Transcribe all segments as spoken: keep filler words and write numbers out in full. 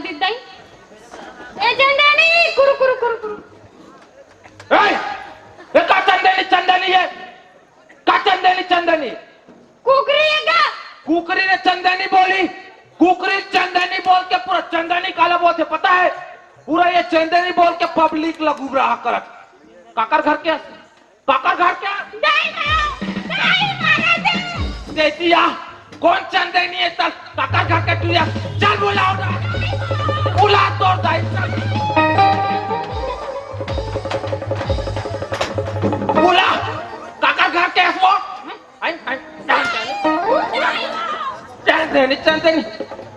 दीदी। ए चंदनी, कुरु, कुरु, कुरु, कुरु। ए, ए का चंदनी, चंदनी है? का चंदनी, चंदनी? कुकरी है का? कुकरी ने चंदनी बोली। कुकरी चंदनी बोल के पूरा चंदनी काला बोलथे, पता है? पूरा ये चंदनी बोल के पब्लिक ला गुमराह करत। काकर घर के? काकर घर के? नहीं मारो, नहीं मारो दे। देतिया, कौन चंदनी है? चल, काकर घर के टुरिया, चल बुलाओ ना। बुला तोर दाई, चल। बुला, काकर घर के है वो? आई, आई, चंदनी, चंदनी, चंदनी।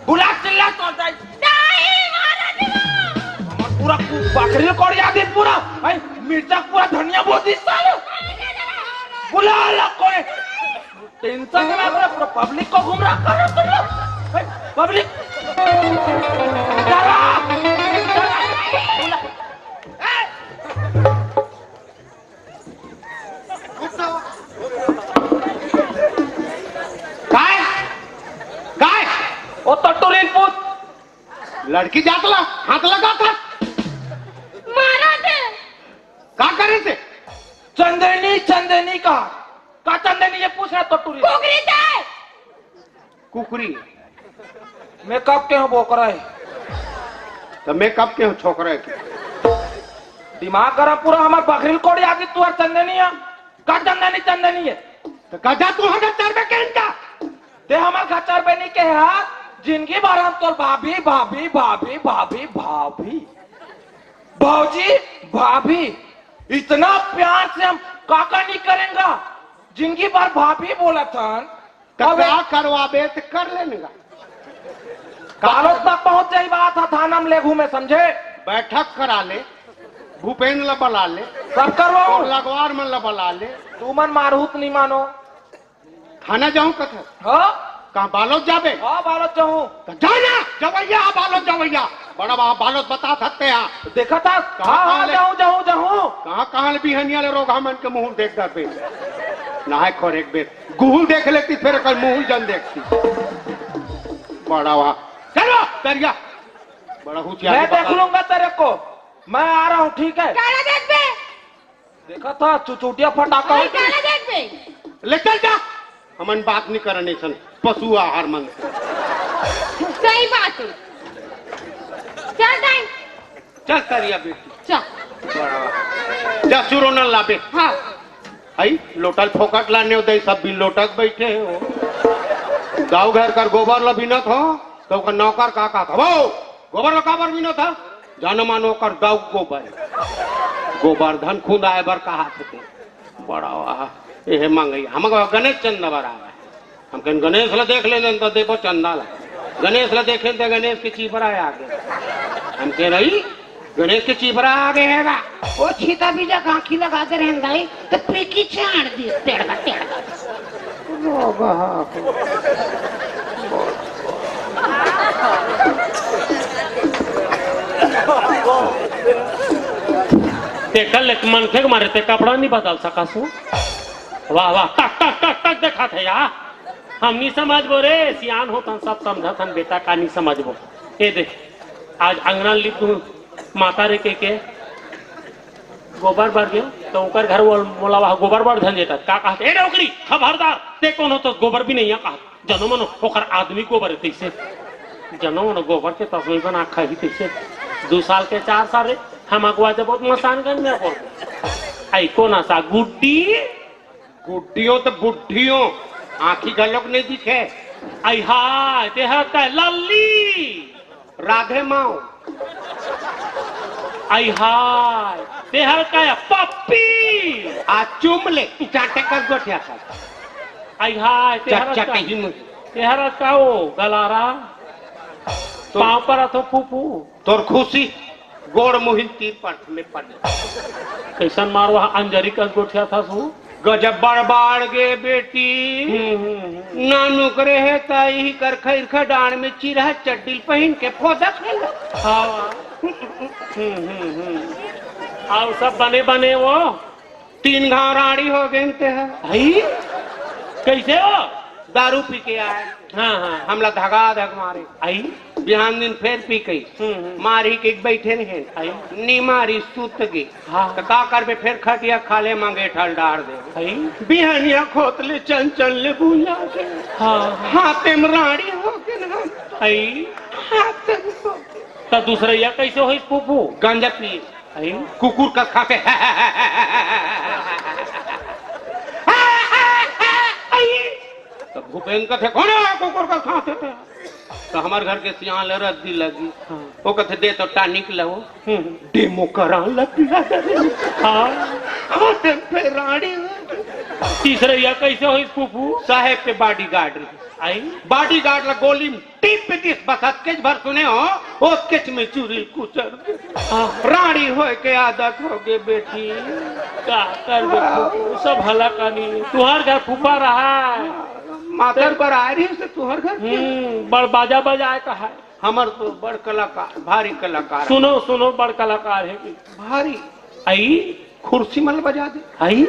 बुला, चिल्ला तो जाई। नहीं, मारा दिला। हमर पूरा कु-, बकरी कोड़िया दिन पूरा। आई, मिर्चा पूरा धनिया बोल दी साले। बुला ला कोई। टेंशन ना ले, पूरा पब्लिक को गुमराह कर रहे तुम लोग। आई, पब्लिक। चला, चला, बुला। ए! काय? काय? ओ टट्टू रीन पूत। लड़की जात ला हाथ लगा था। मारा दे। का करे से? चंदनी, चंदनी का? का चंदनी ये पूछ रहा टट्टू रीन? कुकरी दे। कुकरी। मेकअप के हो बोकरा है। तो मेकअप के हो छोकरा है। दिमाग खराब पूरा हमार बकरी कोड़ी आगे तू और चंदनी है। का चंदनी, चंदनी है? तो गधा तू हटा चरबे के इनका। ते हमार घर चरबे नहीं के हाथ। जिंदगी भर हम तोर भाभी, भाभी, भाभी, भाभी, भाभी। भौजी, भाभी। इतना प्यार से हम काका नहीं करेंगा। जिंदगी भर भाभी बोला था। तो अबे का करवाबे तो कर लेने का। बालोद तक पहुंच जाई बात है, थाना में ले घूमे, समझे? बैठक करा ले, भूपेंद्र ला बला ले, सब करवाओ। और लगवार मन ला बला ले। तू मन मारहूत नहीं मानो। थाना जाऊं कथे? हाँ? कहाँ बालोद जाबे? हाँ, बालोद जाऊं। तो जाना, जवैया, बालोद जवैया। बड़ा बा-, बालोद बता सकते हैं। देखा था? कहाँ, हाँ, कहाँ हाँ, ले? जाऊं, जाऊं, जाऊं। कहाँ, कहाँ ले बिहनिया ले रोगा मन के मुंह देख दर पे। ना है खोर एक बेर। गुहुल देख लेती, फिर कल मुंह जन देखती। बड़ा वाह। चलो, दरिया। बड़ा हुचिया मैं की देख बता। लूंगा तेरे को। मैं आ रहा हूँ, ठीक है? काला देख बे। देखा था, चुचुटिया फटाका भाई, है। काला देख बे। ले चल जा। हमन बात नहीं करन ऐसन पशु आहार मन से। सही बात है। चल दाई। चल करिया बेटी। चल। बड़ा। जा सुरो न लाबे। हाँ। आई लोटल फोकट लाने हो दे, सब भी लोटक बैठे हो। गाँव घर कर गोबर ल बिनत हो, तो ओकर नौकर का कहत हो? "वो गोबर ल काबर बिनत हो?" जानो मानो ओकर दऊ गोबर। गोबर धन खुंदाए बर कहा थे। बड़ा वाह। एहे मंगई। हम गणेश चंदा बर आए। हम कहन गणेश ला देख लेन त देबो चंदा ला। गणेश ला देखेन त गणेश के चीपरा आगे। हम कह रही गणेश के चीपरा आगे है गा। ओ छीता बीजा गांखी लगा दे रहन दाई, त पीकी चाड़ दी, तेड़गा, तेड़गा। ते कल एक मनखे के मारे ते कपड़ा नहीं बदल सका सु। वाह, वाह, टक, टक, टक, टक देखा थे यार। हम नहीं समझबो रे, सियान हो तन सब समझत हन बेटा, का नहीं समझबो। ए देख, आज अंगना लिप दूं, माता रे के के गोबर बर गयो, तो ओकर घर वो मोला वहाँ गोबर बर धन जेता। का कहत, "ए डोकरी, खबरदार, ते कौन हो तो गोबर भी नहीं है," कहत। जनो मनो ओकर आदमी गोबर है तैसे। जनो मनो गोबर के तस्वीर बना खाही तैसे। दो साल के चार साल रे, हम अगुआ जब बहुत मसान गंज में बोल। आई कौन आसा गुड्डी? गुड्डियों तो बुड्ढियों, आँखी घलोक नहीं दिखे। आई हाय, ते हर का लल्ली। राधे माओ। आई हाय, ते हर का पप्पी। आ चुम ले, चाटे कर गोठिया खा। आई हाय, ते हर का, चटही मुझे। ते हर का ओ गलारा। तो पाँव पर अथो फूफू। तोर खुशी। गोड़ मुहिन तीर पर्थ में पड़। कैसन मारवा अंजरी कस गोठिया था सु? गजब बड़बाड़ गे बेटी। हम्म, हम्म, हम्म। नानुक रहे ता इही कर खैर खडान में चिरहा चड्डील पहिन के फोदक है। हाँ। हम्म, हम्म, हम्म। आओ सब बने बने वो। तीन घाव राड़ी हो गए ते है। आई? कैसे हो? दारू पी के आए। हाँ, हाँ। हमला धगा धक मारे। आई? बिहान दिन फेर पी कही। हम्म, हम्म। मारी के बैठे रहे। आई। नी मारी, सुत गे। हाँ। त का करबे, फेर खटिया खाल्हे म अंगेठा ल डार दे। आई। बिहनिया खोत ले चंचल ले बुला दे। हाँ, हाँ। हाथे म राड़ी होगे ना। आई। हाथे म होगे। त दूसरइया कइसे होइस फूफू? गांजा पी। आई। कुकुर कस खांसे। आई। त भूपेन कथे, "कोन हे कुकुर कस खांसे ते?" त हमर घर के सियान ल रद्दी लगी। हाँ। ओ कथे, "दे तो टॉनिक ल वो।" हम्म। डेमो करा ल पिला दे। हाँ। हाँ, ते फेर राड़ी। तीसरइया कइसे होइस फूफू? साहेब के बॉडीगार्ड रहिस। आई। बॉडीगार्ड ल गोली म टीप दिस, बस अतकेच भर सुने हो, ओतकेच में चूरी ल कुचर दे। हाँ। राड़ी होय के आदत होगे बेटी। का करबे फूफू, सब हलाकानी। तुंहर घर फूफा रहय। मातर बर आय रहिस ते तुंहर घर के। हम्म, बड़ बाजा बजाय का हे। हमर तो बड़ कलाकार, भारी कलाकार। सुनो, सुनो, बड़ कलाकार हे कि। भारी। आई। खुर्सी मन ल बजा दे। आई।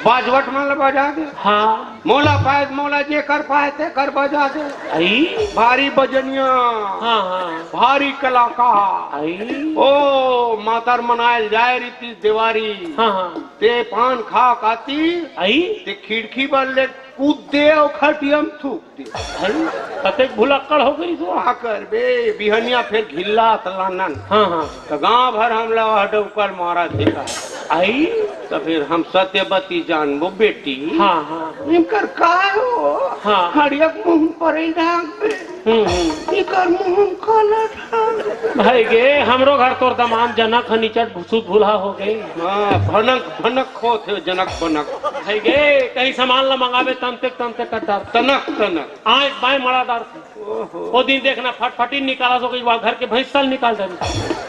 बाजवट मन ल बजा दे। हाँ। मोला पाए, मोला जेकर पाए तेकर बजा दे। आई। भारी बजनिया। हाँ, हाँ। भारी कलाकार। आई। ओ, मातर मनायल जाय रहितिस देवारी। हाँ, हाँ। ते पान खा काती। आई। ते खिड़की बर ले कूद दे अउ खटिया म थूक दे। भाई, कतेक भुलक्कड़ हो गई तो। का करबे, बिहनिया फेर घिल्ला तलानन। हाँ, हाँ। त गांव भर हमला वह डौकल मारा थे का। आई? त फेर हम सत्यवती जानबो बेटी। हाँ, हाँ। इनकर का हो? हाँ। हड़ियक मुंह पर ही ढांक दे। हम्म, हम्म। इकर मुंह काला ढांक दे। भाई गे, हमरो घर तोर दमान जनक ह निचट भुसुत भुला हो गए। हाँ, भनक, भनक खोत हे जनक बनक। भाई गे, कहीं सामान ला मंगावे तनते तनते कर डार। तनक, तनक। आंय बांय मड़ा डार। ओहो। ओ दिन देखना, फटफटी निकाला तो कहीं वहाँ घर के भैंसा ल निकाल डारी।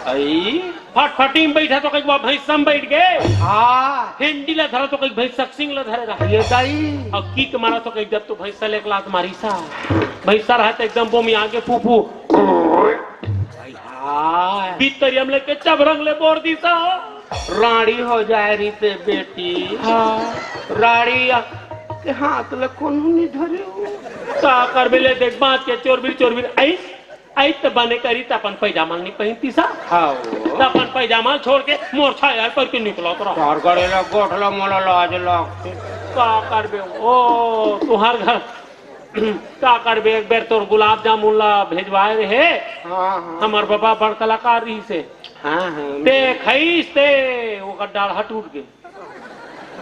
आई? फटफटी में बैठा तो कहीं वहाँ भैंसा में बैठ गए। हाँ। हेंडी ला धरा तो कहीं भैंसा के सिंग ला धरे रहा। ये दाई। और किक मारा तो कहीं जब तो भैंसा ले एक लात मारी सा। भैंसा रहा तो एकदम बोमी आगे फू फू। हाय। भीतरिया में लेके चबरंग ले बोर दी सा। राड़ी हो जाए रहिते बेटी। हाँ। राड़ी के हाथ ल कोनो नहीं धरे हो। का करबे ले देख बात के चोरबिर चोरबिर आई, आई त बने करी त अपन पैजामा नहीं पहनती सा। हाँ। त अपन पैजामा छोड़ के मोर छाया पर के निकला तो रहा। तार गड़े ला गोठला मोला लाज लगते। का करबे ओ तुहार घर का करबे, एक बेर तोर गुलाब जामुन ला भेजवाए रहे। हाँ, हाँ। हमर बाबा बड़ कलाकार रहिस हे। हाँ, हाँ। ते खइस ते ओकर डाढ़ा टूट गे।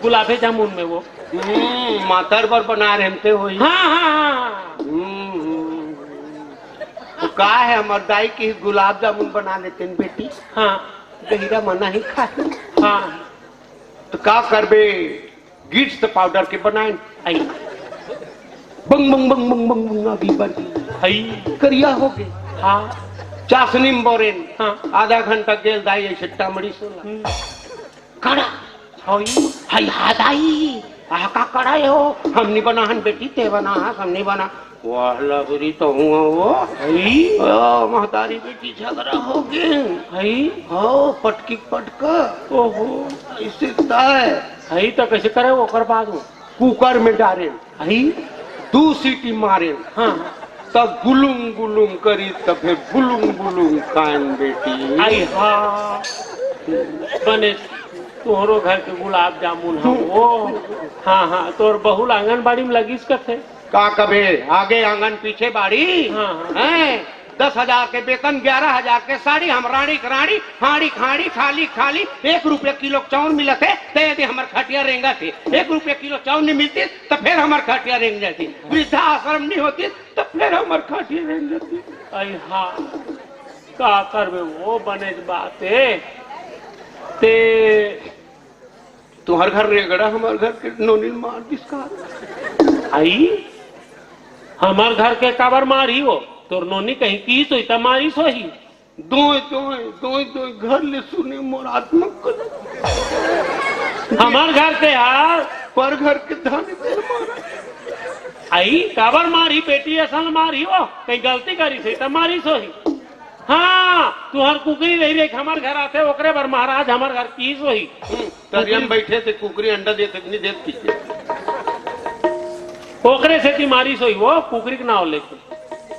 गुलाबे जामुन में वो। हम्म, मातर बर बना रहे हम ते होई। हाँ, हाँ, हाँ। हम्म, हम्म। तो का है, हमर दाई की गुलाब जामुन बना लेते हैं बेटी। हाँ। गहिरा मना ही खाए। हाँ। तो का करबे? गिट्स त पाउडर के बनाइन। आई। बंग, बंग, बंग, बंग, बंग, बंग, आगी बढ़ गई। हई। करिया हो गए। हाँ। चासनी में बोरेन। हाँ। आधा घंटा गेल दाई ऐसे टामड़ी सोला। हम्म। कड़ा। हई। हई, हा दाई। आहा का कड़ा है हो? हम नहीं बना हन बेटी, ते बना हस, हम नहीं बना। वाह लबरी तो हुआ वो। हई। ओ, महतारी बेटी झगड़ा हो गए। हई। हो, पटकी पटका। ओहो। ऐसे ताय। हई तो कैसे करे ओकर बाद वो? कुकर में डारे। हई। दू सीटी मारे। हाँ। तब गुलुम गुलुम करी, तब फिर बुलुम बुलुम खाएं बेटी। आई हाँ। बने तोहरो घर के गुलाब जामुन हम तू वो। हाँ, हाँ, तोर बहू ल आंगनबाड़ी में लगिस कथे। का कबे आगे आंगन पीछे बाड़ी? हाँ, हाँ। हैं? दस हजार के वेतन, ग्यारह हजार के साड़ी, हम रानी के रानी, हाड़ी खाड़ी, खाली खाली, एक रुपया किलो चाउर मिलत हे, ते यदि हमर खटिया रेंगत हे, एक रुपया किलो चाउर नहीं मिलती, तो फिर हमर खटिया रेंग जाती, वृद्धा आश्रम नहीं होती, तो फिर हमर खटिया रेंग जाती। आई हाँ, का करबे, वो बने बात हे। ते तुहर घर रेगड़ा, हमर घर के नोनी मार दिस का? आई, हमर घर के काबर मारही वो? तोर नोनी कहीं की सोई त मारिस होही। दोय, दोय, दोय, दोय, घर ले सुने मोर आत्मा कलप। हमर घर के यार। पर घर के धान इधर मारा। आई, काबर मारही बेटी, असल मारही वो। कहीं गलती करिस हे त मारिस होही। हाँ, तुहर कुकरी रही रही हमर घर आथे, ओकरे बर महाराज हमर घर की सोही। हम्म, तरिया में बैठे थे, कुकरी अंडा देते कि नहीं देत किसे? ओकरे सेती मारिस होही वो, कुकरी के नाव लेके।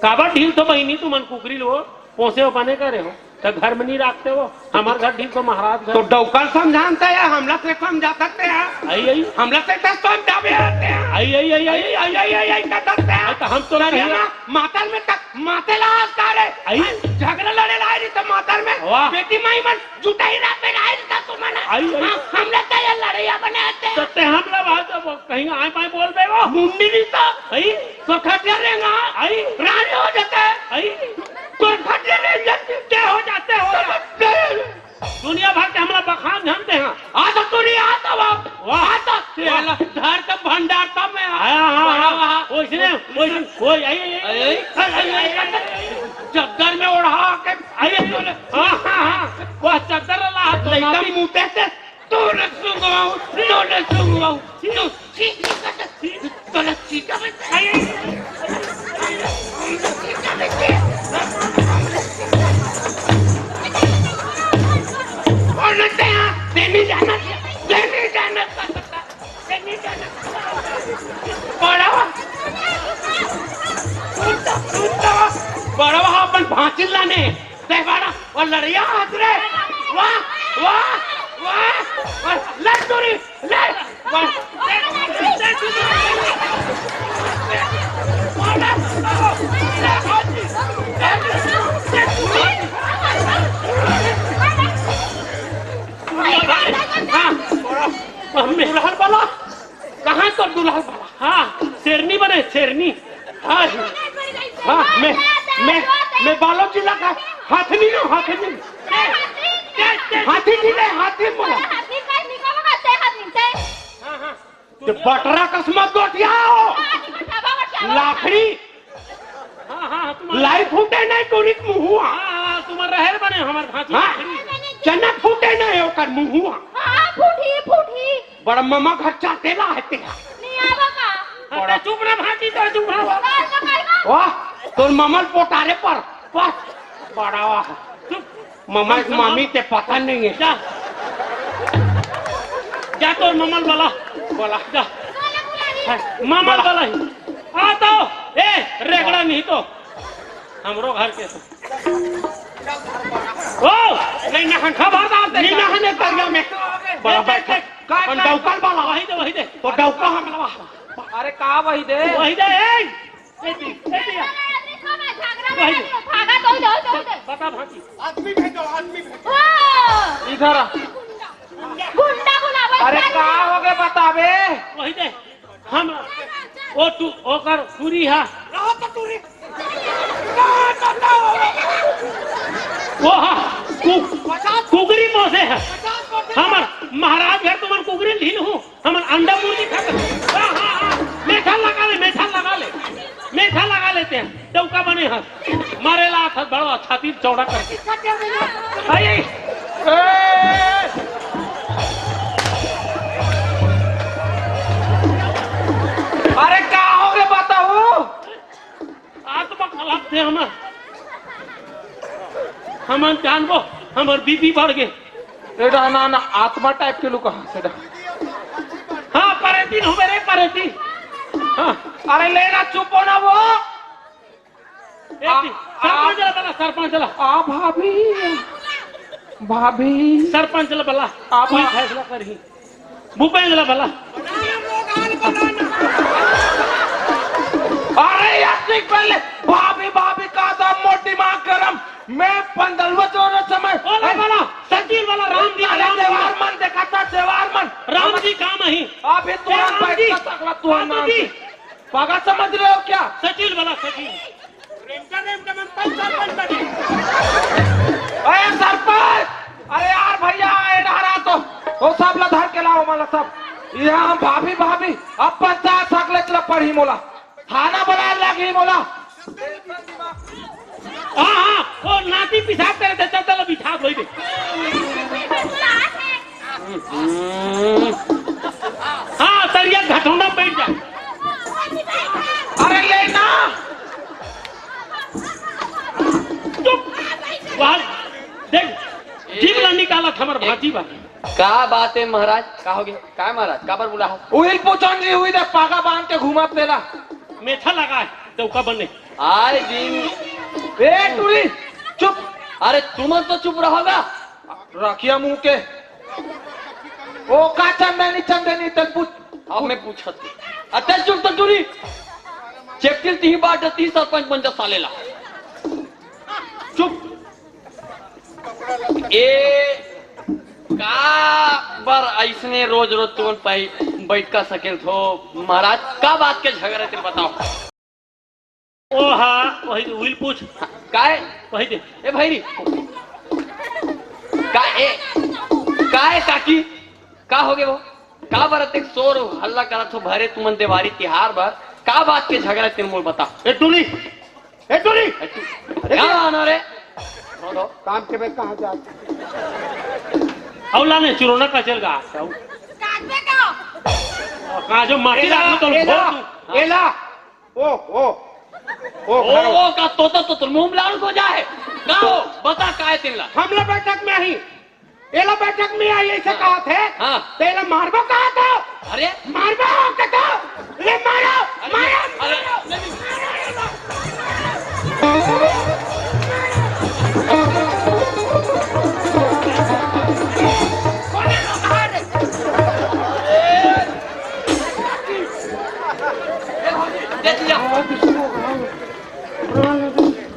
काबर ढील तो बहिनी तुमन कुकरी लो, पोसे हो बने करे हो, त घर में नहीं राखते हो। हमर घर ढील तो महाराज घर। तो डौकल समझानता है, हमला से समझा सकते हैं। आई, आई। हमला से तो समझा भी आते हैं। आई, आई, आई, आई। आई, आई, आई, आई, कर सकते हैं। आई, तो हम तो तरिया कहिए ना, मातर में तक, माते ला आज का रे। आई। झगड़ा लड़े ला रही तो मातर में। वाह। बेटी माई मन जुटाई रा पे राय ता तुमन। आई, आई। हाँ, हमला तो ये लड़ैया बने आते हैं। तो ते हमला बात अब कहीं आए पाए बोल दे वो। मुंडी नहीं तो। आई। तो खटिया रेंगा। आई। रानी हो जाते हैं। आई। तो खटिया रेंगा, क्या हो जाते हो? दुनिया भर के हमला बखान जानते हैं। आ तो तू नहीं आता बाप। वाह। आ तो तेरा धर के भंडार तब मैं आ। हाँ, हाँ, हाँ। वाह, वाह। ओइसने, ओइसने, ओइ, आई, आई, आई, आई। आई, आई, आई, आई, आई। चद्दर में ओढ़ा के आई, आई, आई। हाँ, हाँ, हाँ। वह चद्दर ला तो लइका ना भी मुते से तू न सुंगवाऊ, तू न सुंगवाऊ, तू चीची का तो, तू न चीका में आई, आई, आई। और न ते यहाँ, ते नहीं जाना, ते नहीं जाना। बड़वा, बड़वा अपन भांची लाने, ते बड़ा, वो लड़िया हाथ रे, वाह, वाह, वाह, वाह, ले दूरी, ले, वाह, ले, ले, ले, हाँ, मम्मी। दुल्हन वाला, कहाँ तो दुल्हन वाला? हाँ, शेरनी बने, शेरनी। हाँ, हाँ, मैं, मैं, मैं बालोद जिला का हथनी हूँ, हथनी। हाथी जी ने हाथी बोला। हाँ, हाँ। तो बटरा कसमत गोठियाओ। लाखड़ी। हाँ, हाँ, तुम्हारा लाई फूटे नहीं टूरिक मुहुआ। हाँ, हाँ, तुम्हारा रहर बने हमार भांची हाँ। लाखड़ी। चना फूटे नहीं ओकर मुहुआ। हाँ, फूटी, फूटी। बड़ा ममा घर चाटेला है तेरा। नहीं आवा का? हाँ, बड़ा तो चुप ना भांची, तो चुप ना। वाह, तोर ममल पोटारे पर, पर। बड़ा वाह। चुप। ममा के मामी के पता नहीं है। जा। जा तोर ममल वाला। बोला। जा। हाँ, ममल वाला ही। आ तो, ए, रेगड़ा नहीं तो। हमरो घर के। ओ, नहीं नहान। खबर डाल दे। नहीं नहाने तरिया में। बड़ा देख, बैठा। देख, देख। अपन डौकल वाला। वही दे, वही दे। तो डौका हमला। अरे का वही दे? वही दे, ए। ए जी, ए जी। वही दे। भागा, दो, दो, दो, दो। बता भांजी। आदमी भेजो, आदमी भेजो। ओ! इधर आ। गुंडा बुलावो, अरे चल। का हो गए बतावे? वही दे। हम, वो तू, ओकर टूरी हा। रहो तो टूरी। रहो तो, रहो। वो हा, कु-, कुकरी पोसे है। हमर महाराज घर तुमन कुकरी लीन हूँ, हमन अंडा मुर्गी खा। हाँ, हाँ, हाँ, मीठा लगा ले, मीठा लगा ले, मीठा लगा लेते हैं। डौका बने हस, मारे ला था बड़ा छाती चौड़ा करके। आई, आई। ए! अरे का हो गे बताऊ? आत्मा खराब थे हमर, हमन जानबो, हमर बीपी बढ़ गे। एडा ना, ना, आत्मा टाइप के लुका, सेडा। हाँ, परेती न होबे रे, परेती। हाँ। अरे लेना, चुप हो ना वो। ए, आ, सरपंच आ, ला बला, सरपंच ला। आ, भाभी, भाभी। सरपंच ला बला, आ, कोई भा- फैसला करही। भूपेंद्र ला बला। अरे यार, ठीक पहले, भाभी, भाभी का था मोटी माँ गरम। मैं पंद्रहवा चौदह समय। बोला, बोला, सचिव वाला, राम जी, अरे राम जी। देवार मन देखा था, देवार मन। राम जी काम ही। अभी तुरंत ए, राम बैठ जी, का तकला तुरंत बाबू नाम जी। से। पागल समझ रहे हो क्या? सचिव वाला, सचिव। रेमटा, रेमटा मन पंच सरपंच बने। अरे सरपंच, अरे यार भैया, ए डहरा तो, वो सब ला धर के लाओ, मला सब। यहाँ हम भाभी, भाभी, अब पंचायत सकले चला पढ़ी मोला। थाना बुलाए लगी मोला। हाँ, हाँ, वो नाती पिसाब करे थे, चल, चल, बिठा दो इधर। हाँ, तरिया घटौंडा बैठ जा। अरे लेना। चुप। वहाँ देख, जीभ ला निकाला था हमर भांजी बा। का बात है महाराज? का होगे? का महाराज? काबर बुला हो? उहिल पूछन जी हुई दे पागा बांध के घूमत तेला। मेठा लगा है, डौका बने। आए दिन। ए टूरी, चुप। अरे तुमन तो चुप रहोगा। रखिया मुंह के। ओ का चंदनी चंदनी तन पूछ। अब मैं पूछत हूँ। अते चुप तो टूरी। चेपटिल तिही बाट ती सरपंच बन जा साले ला। चुप। ए का बर अइसने रोज रोज तुमन पै-, बैठ का सकेल थो महाराज, का बात के झगड़ा तेरे बताओ। ओ हा, वही दे, उइल पूछ। काय? वही दे। ए भैरी, का ए, का ए काकी, का होगे वो? का बर अतेक शोर हल्ला करत हो भरे तुमन देवारी तिहार बर? का बात के झगड़ा तेन मोल बता। ए टूरी, ए टूरी। ए टू-, अरे का आना रे? बोलो। काम के बे कहाँ जात? अउ लाने चुरोना का चल गा। काटबे का? का जो माटी एला, लात में तो एला, भोर तू। एला। ओ, ओ, ओ, ओ, घरो। ओ, का तोता तो तुम मुंह लाल हो जाए। का हो? बता का है तिनला? हमला बैठक में ही। एला बैठक में आई ऐसे हाँ। कहा थे। हाँ। तेला मारबो कहा था। अरे। मारबो के तो। ले मारो, अरे, मारो, अरे, मारो। नहीं, नहीं।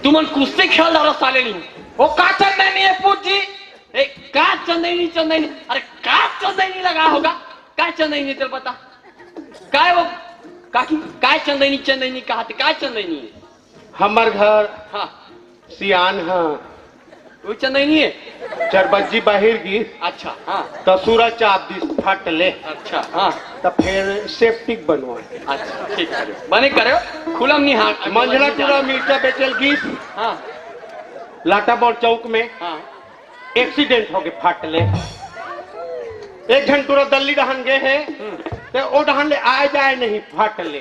तुमन कुस्ती खेल रहा साले नहीं। वो का चंदैनी है पूत जी? ए, का चंदैनी, चंदैनी? अरे का चंदैनी लगा होगा? का चंदैनी तेरे पता? काय वो काकी, काय चंदैनी, चंदैनी कहा थे? काय चंदैनी है? हमर घर हाँ। सियान ह। वो चंदैनी है? चरबज्जी बाहिर गिस। अच्छा, हाँ। त सूरज चाप दिस फट ले। अच्छा, हाँ। त फेर सेप्टिक बनवा। अच्छा, ठीक करे। बने करे। खुलम नहीं हाँ। मंझला टूरा मिर्चा बेचल गिस। हाँ। लाटा बड़ चौक में। हाँ। एक्सीडेंट होगे फट ले। एक झन टूरा दल्ली डहान गे हे, हम्म। ते ओ डहान ले आए जाए नहीं फट ले।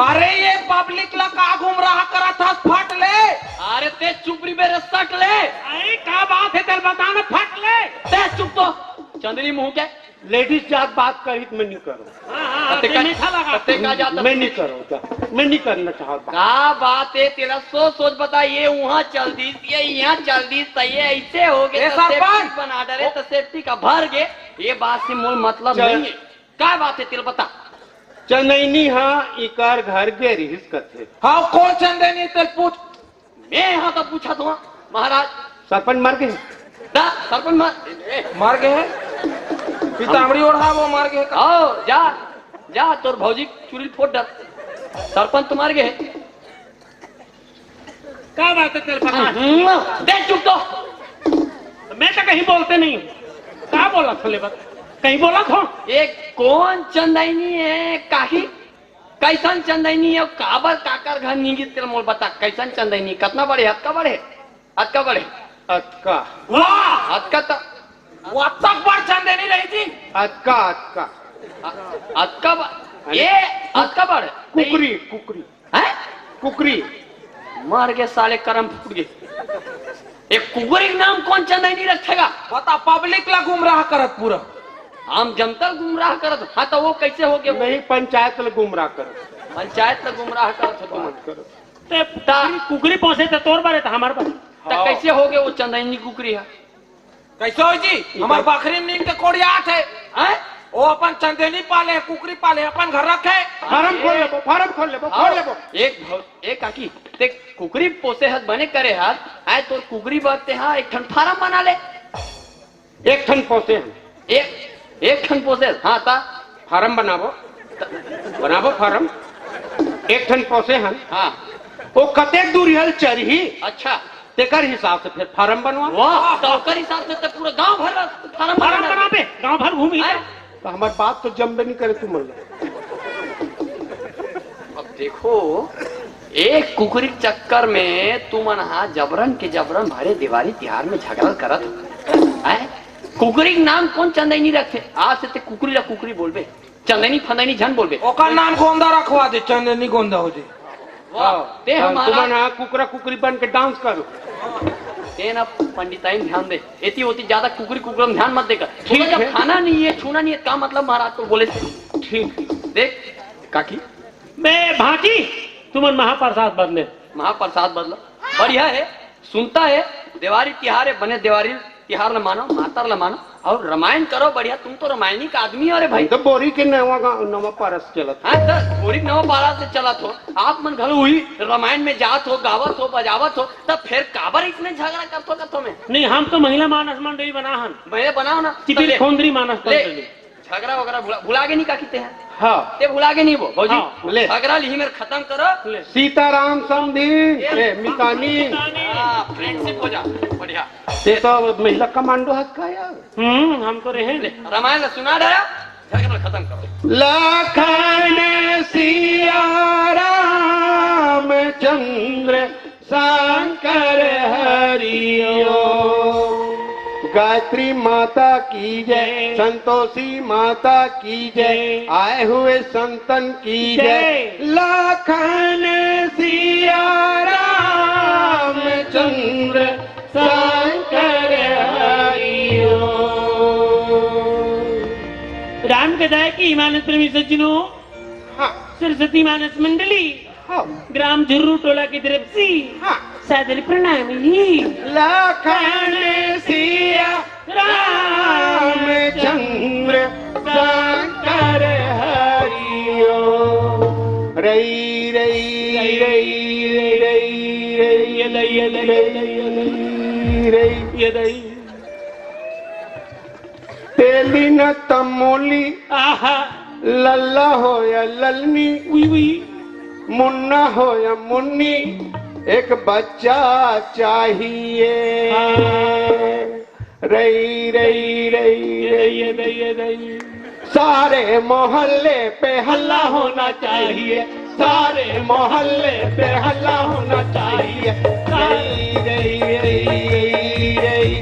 अरे ये पब्लिक ला का गुमराह करत हस फट ले। अरे ते चुप री बे रे सट ले। अरे का बात है तेल बता ना फट ले। ते चुप तो चंदनी मुंह के। लेडीज जात बात कही त मैं नहीं करूँ। हाँ, हाँ, अते ते का, मीठा लगा। अते का जाता मैं नहीं करूँ, जा। मैं नहीं करना चाहता। का बात है तेला सोच सोच बता, ये वहाँ चल दी, ये यहाँ चल दी, त ये ऐसे हो गए, ए त सरपंच! सेफ्टी बना डरे, त सेफ्टी का भर गए, ये बात से मोर मतलब चल। नहीं है। का बात है तेल बता? चंदैनी हाँ, इकर घर गे रिहिस कथे। हाँ, कौन चंदैनी तेल पूछ? मैं यहाँ तो पूछा था महाराज। सरपंच मर गए? दा, सरपंच मर, ए, मर गए हैं? पीताम्बरी ओढ़ा वो मर गए का? आओ, जा, जा, तोर भौजी चुरी फोड़ डर। सरपंच तो मर गए हैं। का बात है तेरे पता? हम्म, दे चुप तो। मैं तो कहीं बोलते नहीं हूँ। का बोला था ले बता? कहीं बोला था? ये कौन चंदैनी है, काकी? कैसन चंदैनी है, काबर काकर घर नींगी तेल मोल बता, कैसन चंदैनी, कतना बड़े, अतका बड़े? अतका बड़े। अतका। वाह! अतका त वो अतक बड़ चंदैनी रही थी। अतका, अतका। अ-, अतका ब-, ये अतका बड़। कुकरी, कुकरी। हैं? कुकरी। मर गए साले, करम फूट गए। एक कुकरी के नाम कौन चंदैनी रखेगा? बता, पब्लिक ला गुमराह करत पूरा। आम जनता गुमराह करत। हाँ, तो वो कैसे हो गए? नहीं, पंचायत ला गुमराह करत। पंचायत ला गुमराह करत हो तुम। मत करो। ते ता- कुकरी, कुकरी पोसे त तोर बारे त हमार बारे। त हाँ। कैसे हो गए वो चंदैनी कुकरी है? कैसे हो जी? इधर हमार बखरी में नींद के कोड़ियात है। हैं? वो अपन चंदैनी पाले, कुकरी पाले, अपन घर रखे। फार्म खोल लेबो, फार्म खोल लेबो, खोल आओ। लेबो। एक भौ-, एक काकी, ते कुकरी पोसे हस, बने करे हस, आए तोर कुकरी बर ते हा एक ठन फार्म बना ले। एक ठन पोसे हन। एक, एक ठन पोसे हस, हाँ ता। फार्म बनाबो, बनाबो फार्म। एक ठन पोसे हन। हाँ। वो कतेक दूर हल चरही? अच्छा। तेकर हिसाब से फिर फार्म बनवा। वाह, तो ओकर हिसाब से तो पूरा गांव भर फार्म फार्म बना बनाबे, गांव भर घूमी। हैं? तो हमार बात तो जमबे नहीं करे तुमन ला। अब देखो, एक कुकरी के चक्कर में तुमन हा जबरन के जबरन भरे देवारी तिहार में झगड़ा करत हो। हैं? कुकरी के नाम कौन चंदैनी रखथे? आज से ते कुकरी ला कुकरी बोलबे। चंदैनी फंदैनी झन बोलबे। ओकर नाम गोंदा रखवा दे, चंदैनी गोंदा हो जे। वाह, हाँ, ते हाँ, हमारा तुमन हा कुकरा कुकरी बन के डांस करो। ते ना पंडिताइन ध्यान दे, एती ओती ज्यादा कुकरी कुकरा में ध्यान मत देकर। ठीक जब है। खाना नहीं है, छूना नहीं है, का मतलब महाराज को बोले से? ठीक। देख काकी, मैं भांची, तुमन महाप्रसाद बदले। महाप्रसाद बदलो। बढ़िया है, सुनता है। देवारी तिहार है, बने देवारी तिहार ल मानो, मातर ल मानो, और रामायण करो। बढ़िया, तुम तो रामायणी का आदमी हो रे भाई। हम तो बोरी के नवा गा-, नवा पारस चलत। हाँ, तो बोरी के नवा पारस से चलत हो। आप मन घलो वही रामायण में जात हो, गावत हो, बजावत हो, तब फिर काबर इतने झगड़ा करत हो कथो में? नहीं, हम तो महिला मानस मंडली बना हन। महिला बनाओ ना। चिपिर तब ले, खोंदरी मानस ले, मंडली। झगड़ा वगैरह भुला, भुला के नहीं का किते हैं? हाँ। ते भुला के नहीं वो, भौजी। हाँ। ले। झगड़ा लिही मेर खत्म करो। ले। सीताराम समधी, ए, ए, मितानी। मितानी। हाँ, friendship हो जा। बढ़िया। ते तो महिला कमांडो हस का यार? हम्म, हम तो रहे। ले, रामायण ला सुना डारा, झगड़ा खत्म करो। लखन सिया रामचंद्र शंकर हरिओ। गायत्री माता की जय, संतोषी माता की जय, आए हुए संतन की जय। जय। लखन सिया रामचंद्र शंकर हरिओ। राम कथा की मानस प्रेमी सज्जनों, हाँ। सरस्वती मानस मंडली, हाँ। ग्राम झुर्रू टोला की तरफ से हाँ। सादर प्रणाम ही। लखन सिया रामचंद्र शंकर हरिओ। रई, रई, रई, रई, रई, ये दई, ये दई, ये दई, ये दई। तेली न तमोली, आहा। लल्ला हो या ललनी, उई, उई। मुन्ना हो या मुन्नी, एक बच्चा चाहिए। हाँ। रई, रई, रई, रई। ये दई, ये दई। सारे मोहल्ले पे हल्ला होना चाहिए, सारे मोहल्ले पे हल्ला होना चाहिए। रई, रई, रई, रई,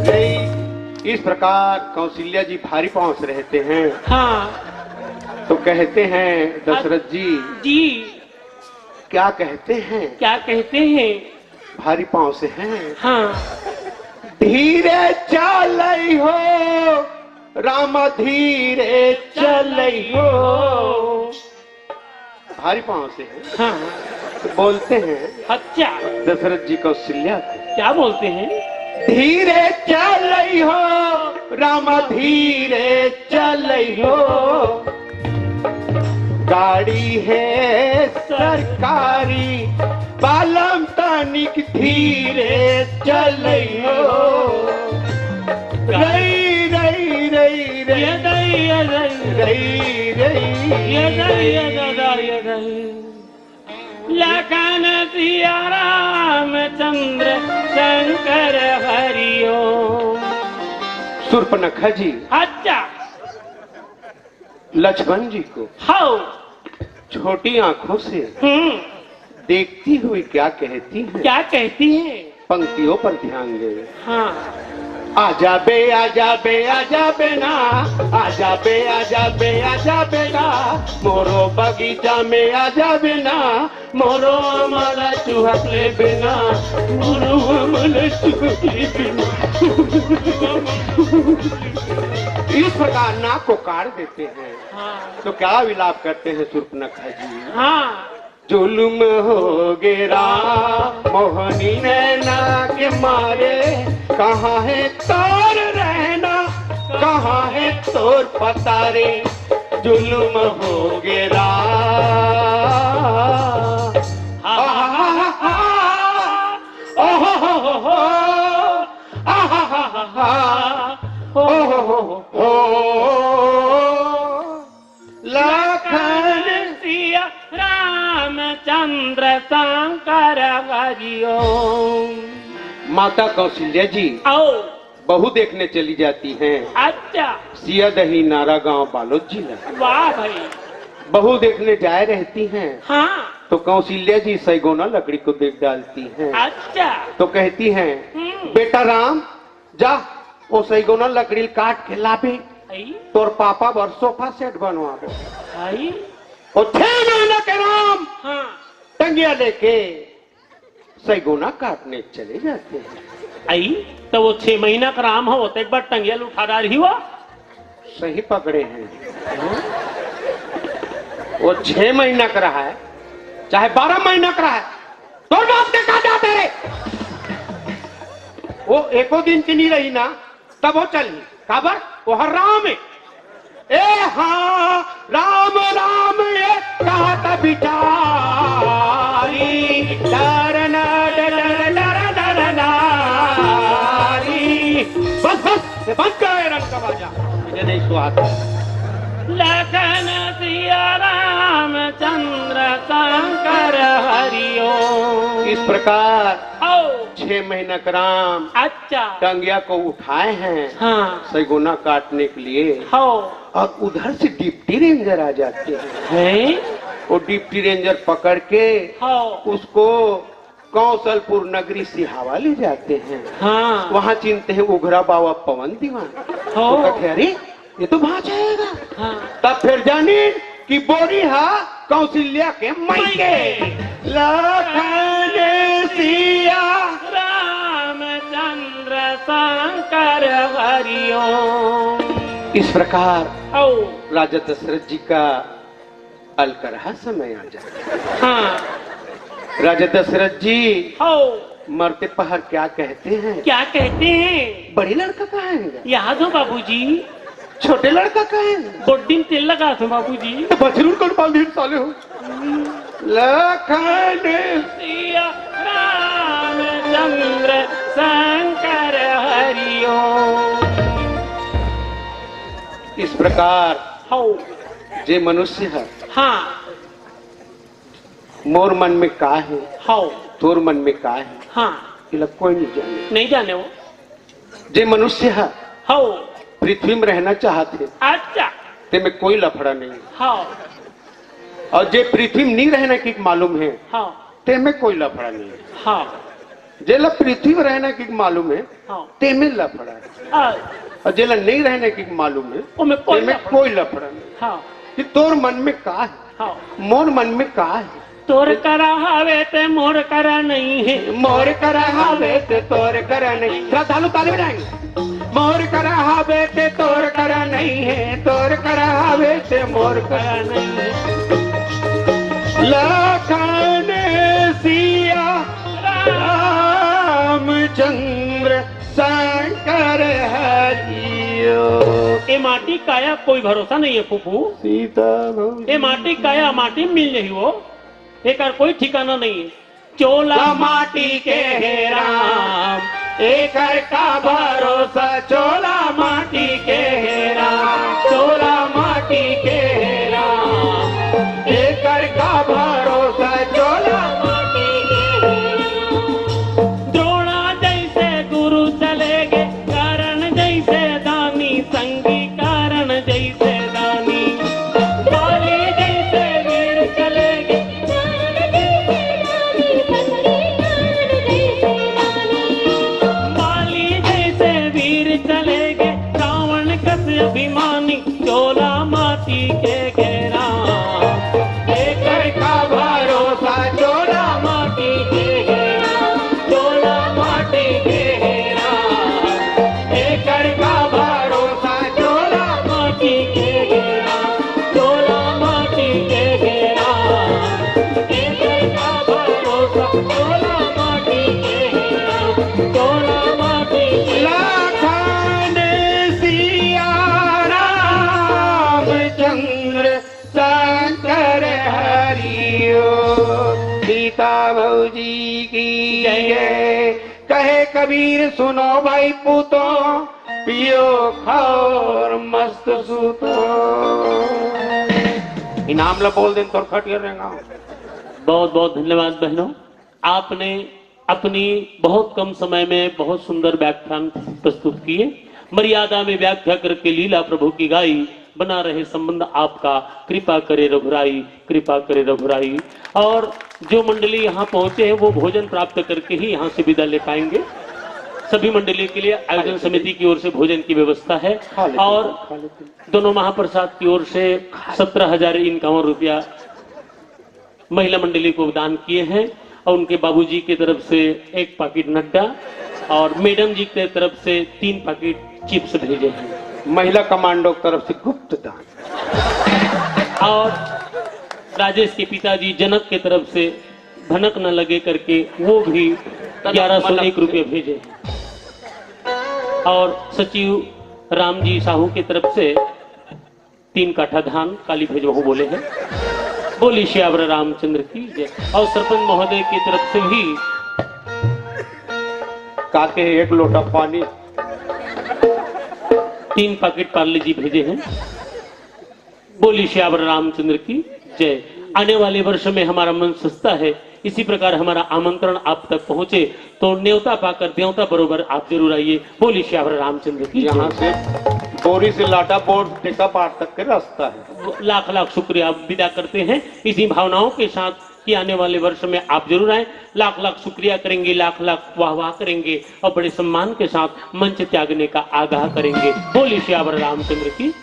रई। इस प्रकार कौशल्या जी भारी पांव से रहते हैं। हाँ। तो कहते हैं दशरथ जी, जी। क्या कहते हैं? क्या कहते हैं? भारी पांव से हैं। हाँ। धीरे चलई हो राम, धीरे चलई हो। भारी पांव से हैं। हाँ। तो बोलते हैं अच्छा। दशरथ जी कौशल्या को। क्या बोलते हैं? धीरे चलई हो राम, धीरे चलई हो। गाड़ी है सरकारी, बालम तनिक धीरे चलई हो। रई, रई, रई, रई। ये दई, ये दई। रई, रई। ये दई, ये दादा, ये दई। लखन सिया रामचंद्र शंकर हरिओ। सूर्पनखा जी। अच्छा। लक्ष्मण जी को हाँ। छोटी आंखों से हम्म। देखती हुई क्या कहती है? क्या कहती है? पंक्तियों पर ध्यान दें। हाँ। आजा बे, आजा बे, आजा बे ना, आजा बे, आजा बे, आजा बे ना, मोरो बगीचा में आजा बे ना, मोरो आमला चुहक ले बे ना, मोरो आमला चुहक ले बे ना। इस प्रकार नाक को काट देते हैं। हाँ। तो क्या विलाप करते हैं सूर्पनखा जी? हाँ। जुल्म हो गे राम मोहनी नैना के मारे, कहाँ है तोर रहना, कहाँ है तोर पता रे, जुल्म हो गे राम। आहा, ओहो हो हो, आहा, ओहो हो हो। लखन सिया रामचंद्र शंकर हरिओम। माता कौशल्या जी आओ। बहू देखने चली जाती हैं। अच्छा। सियादही नारा गांव बालोद जिला। वाह भाई। बहू देखने जाए रहती हैं। हाँ। तो कौशल्या जी सैगोना लकड़ी को देख डालती हैं। अच्छा। तो कहती हैं, हम्म। बेटा राम, जा, ओ सैगोना लकड़ी ल काट के लाबे। आई? तोर पापा बर सोफा सेट बनवाबे। आई? ओ छह महीना के राम हाँ। टंगिया लेके सैगोना काटने चले जाते हैं। आई? तो वो छह महीना का राम हो, तो एक बार टंगिया ल उठा डारही वो। सही पकड़े हैं। वो छह महीना का रहा है, चाहे बारह महीना का रहा है, तोर बाप के का जात हे रे? वो एको दिन के नहीं रही ना, तब वो चलही। काबर? वो हर राम हे। ए हाँ, राम राम ये कहत बिचारी, डर न डर डर डर नारी। बस, बस, ये बंद कर ये रंग का बाजा, मुझे नहीं सुहाता। लखन सिया रामचंद्र शंकर हरिओम। इस प्रकार ओ। छह महीना का राम अच्छा। टंगिया को उठाए हैं हाँ। सैगुना काटने के लिए। हो। और उधर से डिप्टी रेंजर आ जाते हैं। हैं? वो डिप्टी रेंजर पकड़ के हो। उसको कौशलपुर नगरी सिहावा ले जाते हैं। हाँ। वहाँ चिंते हैं उघरा बाबा पवन दीवान। हो। तो कहते, "अरे, ये तो भांचा आएगा।" हाँ। तब फिर जानी कि बोरी हा कौशल्या के मायके। लखन सिया रामचंद्र शंकर हरिओम। इस प्रकार ओ। राजा दशरथ जी का अलकरहा समय आ जाता है। हाँ। राजा दशरथ जी हो। मरते पहर क्या कहते हैं? क्या कहते हैं? बड़े लड़का कहाँ है? याद हो बाबूजी? छोटे लड़का कहाँ है? गोड्डी में तेल लगा दो बाबूजी। तो बछरू कौन पाल दिए साले हो? लखन सिया रामचंद्र शंकर हरिओम। इस प्रकार हो। जे मनुष्य है हाँ। मोर मन में का है, हव। तोर मन में का है, हाँ। एला कोई नहीं जाने। नहीं जाने वो। जे मनुष्य है, हव। पृथ्वी में रहना चाहत है, अच्छा। ते में कोई लफड़ा नहीं है। हाँ। और जे पृथ्वी में नहीं रहना की मालूम है, हाँ। ते में कोई लफड़ा नहीं है। हाँ। जेला पृथ्वी में रहना की मालूम है, हाँ। ते में लफड़ा है। हाँ। और जेला नहीं रहने की मालूम है, ओमे कोई ते में लफड़ा कोई लफड़ा नहीं। हाँ। कि तोर मन में का है? हाँ। मोर मन में का है? तोर करा हवे ते मोर करा नहीं है। मोर करा हवे ते तोर करा नहीं। श्रद्धालु ताली बजाएंगे। मोर करा हवे ते तोर करा नहीं है, तोर करा हवे ते मोर करा नहीं है। लखन सिया रामचंद्र शंकर हरिओ। ए माटी काया कोई भरोसा नहीं है फूफू। सीता भौजी। ए माटी काया माटी में मिल जाही वो, एकर कोई ठिकाना नहीं है। चोला माटी के हे राम, एकर का भरोसा। चोला माटी के हे राम, चोला माटी के हे राम, एकर का भरोसा। चोला माटी के हे राम। द्रोणा जैसे गुरु चले गे, कर्ण जैसे दानी संगी, कर्ण जैसे दानी। बाली जैसे वीर चले गे, बाली जैसे वीर चले गे, रावण कस अभिमानी, चोला माटी के घेरा। एकर का भरोसा, चोला माटी के घेरा, चोला माटी के घेरा। एकर का भरोसा, चोला माटी के घेरा, चोला माटी के घेरा। एकर का भरोसा, चोला माटी के घेरा, चोला माटी के घेरा। लखन सिया रामचंद्र शंकर हरिओ। सीता भौजी की जय। जय। कहे कबीर सुनो भाई पूतो, पियो खाओ और मस्त सूतो। इनाम ला बोल देन तोर खटिया रेंगा। बहुत बहुत धन्यवाद बहनों, आपने अपनी बहुत कम समय में बहुत सुंदर व्याख्यान प्रस्तुत किए। मर्यादा में व्याख्या करके लीला प्रभु की गाई, बना रहे संबंध आपका, कृपा करे रघुराई, कृपा करे रघुराई। और जो मंडली यहाँ पहुंचे हैं वो भोजन प्राप्त करके ही यहाँ से विदा ले पाएंगे। सभी मंडली के लिए आयोजन समिति की ओर से भोजन की व्यवस्था है। खा लेते हैं, और खा लेते हैं। दोनों महाप्रसाद की ओर से सत्रह हजार इक्यावन रुपया महिला मंडली को दान किए हैं और उनके बाबूजी की तरफ से एक पैकेट नड्डा और मैडम जी की तरफ से तीन पैकेट चिप्स भेजे हैं। महिला कमांडो की तरफ से गुप्त दान। और राजेश के पिताजी जनक की तरफ से भनक न लगे करके वो भी ग्यारह सौ एक रुपये भेजे हैं। और सचिव राम जी साहू की तरफ से तीन काठा धान काली भेजबहूं बोले हैं। बोली सियावर रामचंद्र की जय। और सरपंच महोदय की तरफ से भी काके एक लोटा पानी, तीन पैकेट पार्ले जी भेजे हैं। बोली सियावर रामचंद्र की जय। आने वाले वर्ष में हमारा मन सजता है, इसी प्रकार हमारा आमंत्रण आप तक पहुंचे तो न्योता पाकर देवता बरोबर आप जरूर आइए। बोली सियावर रामचंद्र की जय। यहाँ से बोरी से लाटा बोर टेका पार तक के रास्ता है। लाख लाख शुक्रिया, विदा करते हैं इसी भावनाओं के साथ कि आने वाले वर्ष में आप जरूर आए। लाख लाख शुक्रिया करेंगे, लाख लाख वाह वाह करेंगे और बड़े सम्मान के साथ मंच त्यागने का आगाह करेंगे। बोली सियावर रामचंद्र की